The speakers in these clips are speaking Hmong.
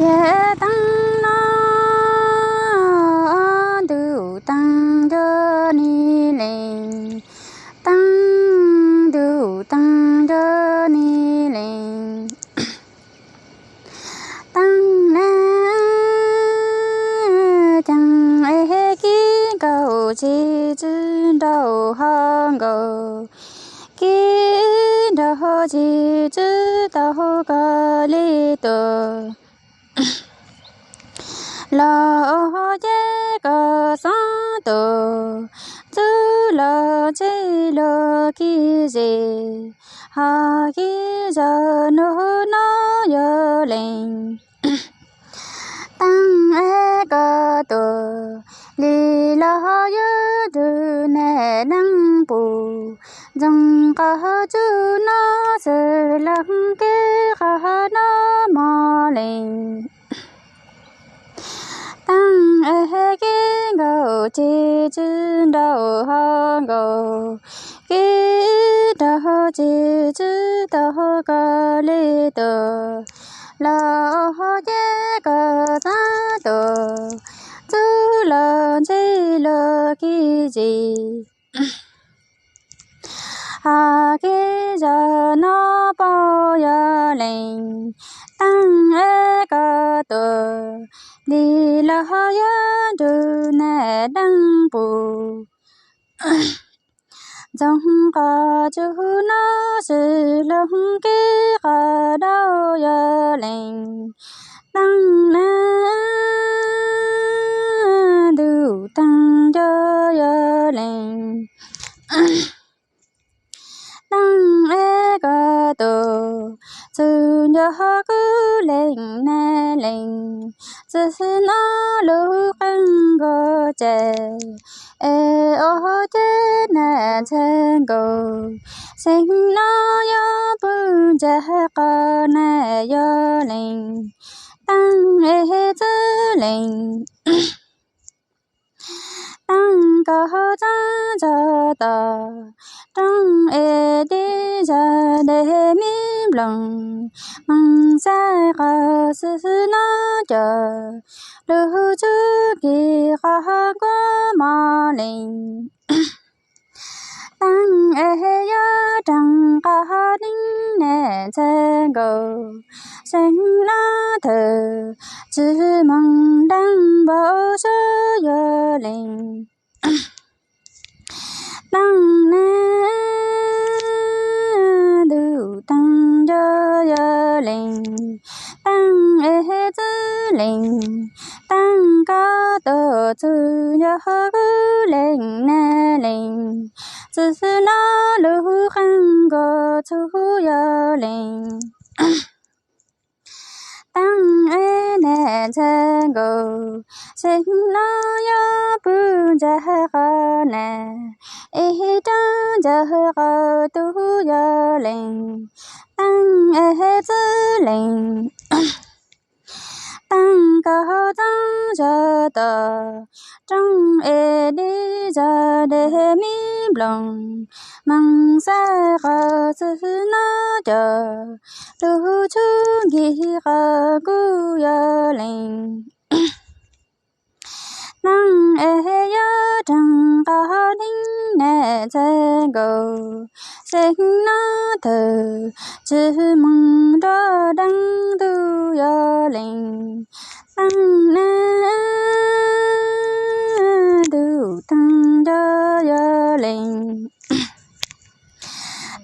Yog teeb no ntuj teeb nco ni lees, teeb ntuj teeb nco ni lees. Teeb na ceeb es kib nkaus tsis txwj nraug ho nkaus, kib nraug tsis txwj tau koj li tuag. Los ua ces koj xeeb tuag, txwj los ntse luag kib zis, ho kib zog nug no yog lees. Teeb es koj tuag li los yog rug neb deev pum, ntxoog qhov tswv no xwb los kev qhov no mog lees. Teeb es kib nkaus tsis txwj nraug ho nkaus, kib nraug tsis txwj tau koj li tuag. Los ua ces koj xeeb tuag, txwj los ntse luag kib zis, ho kib zog no puas yog lees. Teeb es koj tuag li los yog rug neb deev pum, ntxoog qhov tswv no xwb los kev qhov no yog lees. Teeb na ntuj teeb nco yog lees. Teeb es koj tuag, txwj nco kuv lees neb lees. Txwj no lub qee nkaus ces, es ua ces neb ntxhais nkaus, xeem no yog pw ntsa qhov neb yog lees. Teeb es txwj lees, teeb koj txeeb zog tod, rooj es dib zog dej me nploos, meej xav qhov xwm no cov, lub tshub kis qhov nkuaj mog lees. Teeb es yog rooj qhov neeb neb ntxhais nkaus, xeem no thawm tsis moog deev npaum suav yog lees. Teeb na ntuj teeb nco yog lees. Teeb es txwj lees, teeb koj tuag txwj yog kuv lees neb lees. Txwj no lub qee nkaus txhub yog lees. Teeb es neb ntxhais nkaus, xeem no yog pw ntsa qhov neb, es rooj ntsa qhov tub yog lees. Teeb es txwj lees, teeb koj txeeb zog tod, rooj es dib zog dej me nploos, meej xav qhov xwm no cov, lub tshub kis qhov nkuaj yog lees. Teeb es yog rooj qhov neeb neb ntxhais nkaus, xeem no thawm tsis moog nrog deev ntuj yog lees. Teeb na ntuj teeb nco yog lees.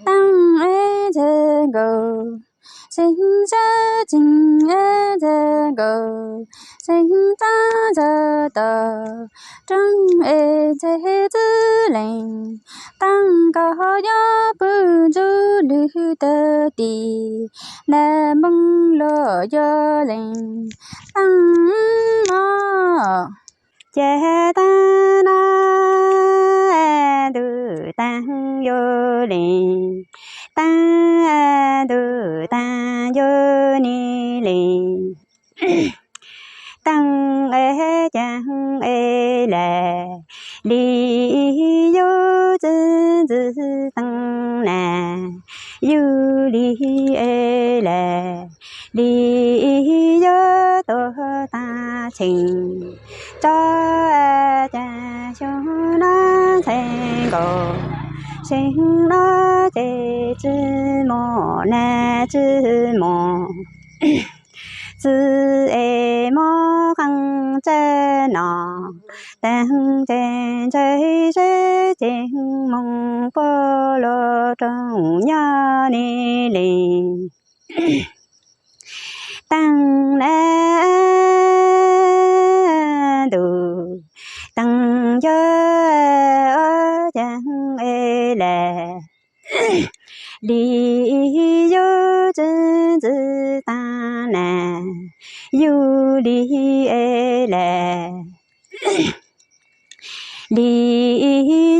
Teeb es ntxhais nkaus, xeem sab tseeb es ntxhais nkaus, xeem txeeb zog tod, rooj es ntxhais txwj lees. Teeb koj yog pw ntsuj lwg tawg tim nab npoo luaj yog lees. Teeb no ces teeb no ntuj teeb yog lees, teeb ntuj teeb yog ni lees. Teeb es caag es lawm, li yug txwj ntxwg teeb na, yug li es lawm, li yug tuag tag txheej tso, cas xyoo no ntxhais nkaus, xyoo no ces tsis mus na tsis mus. Txiv es muab qee tsa no, teeg ces ntshai zeb ces moog puag lug rooj nyob ni li. Teeg na ntuj, teeg yog caag es lawm, li yug tsi ntxwv taag na, yug li es lawm, li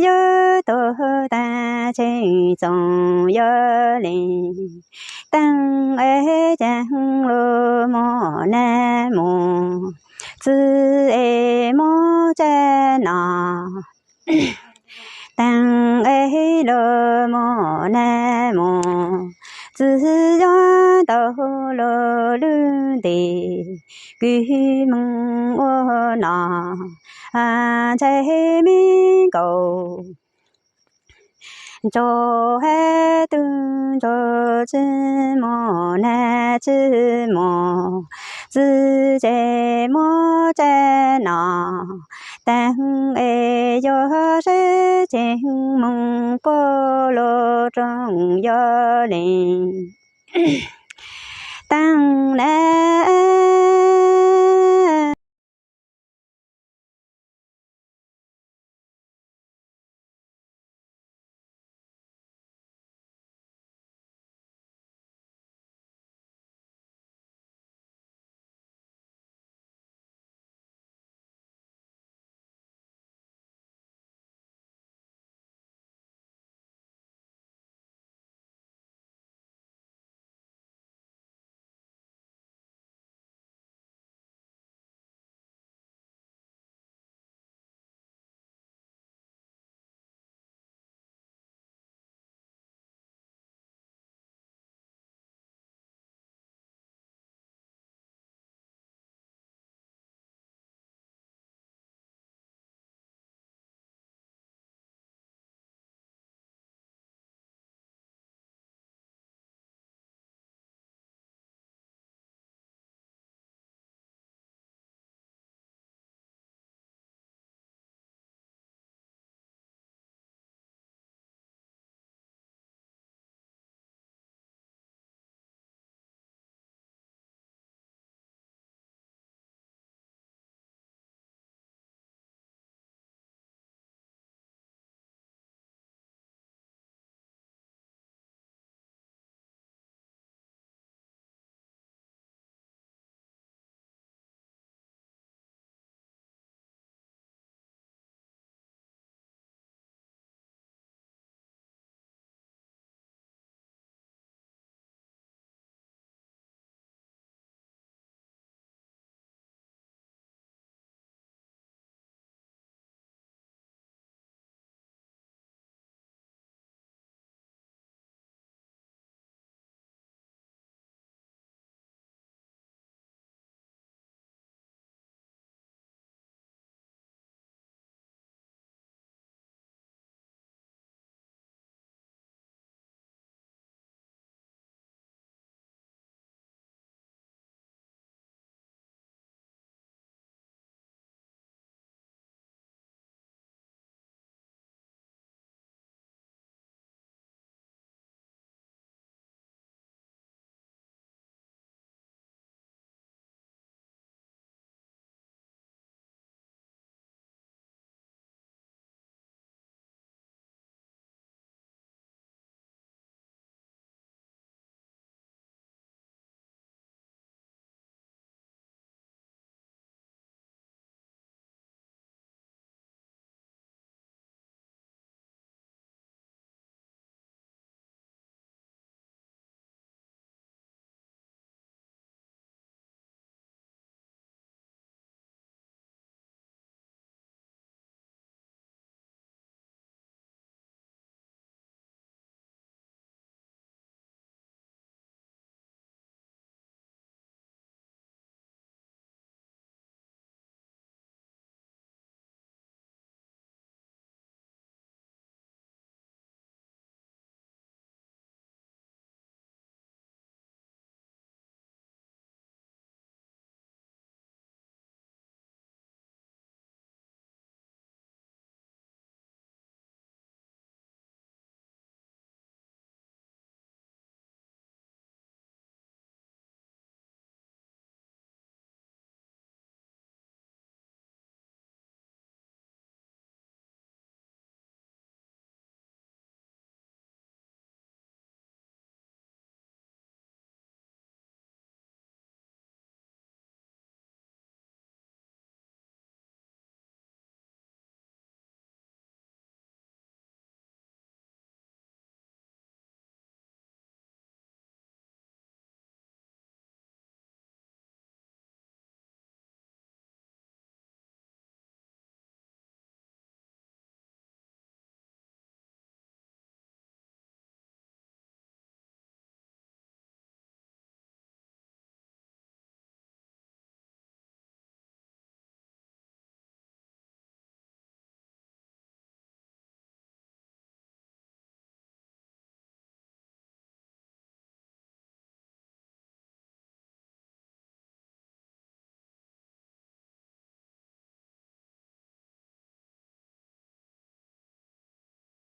yug tuag tag txheej txoov yog li. Teeg es caag lug mus na mus, txiv es muab tsa no, teeg es lug mus na mus, txiv yog tau lug lwj nti, kwv moog ua no, ntshai me nkaus. Ntsuag hab tug ntsuag tsi mus na tsi mus, txiv ces muab tsa no, teeg es yog seb ces moog puag lug rooj yog li. Teeg na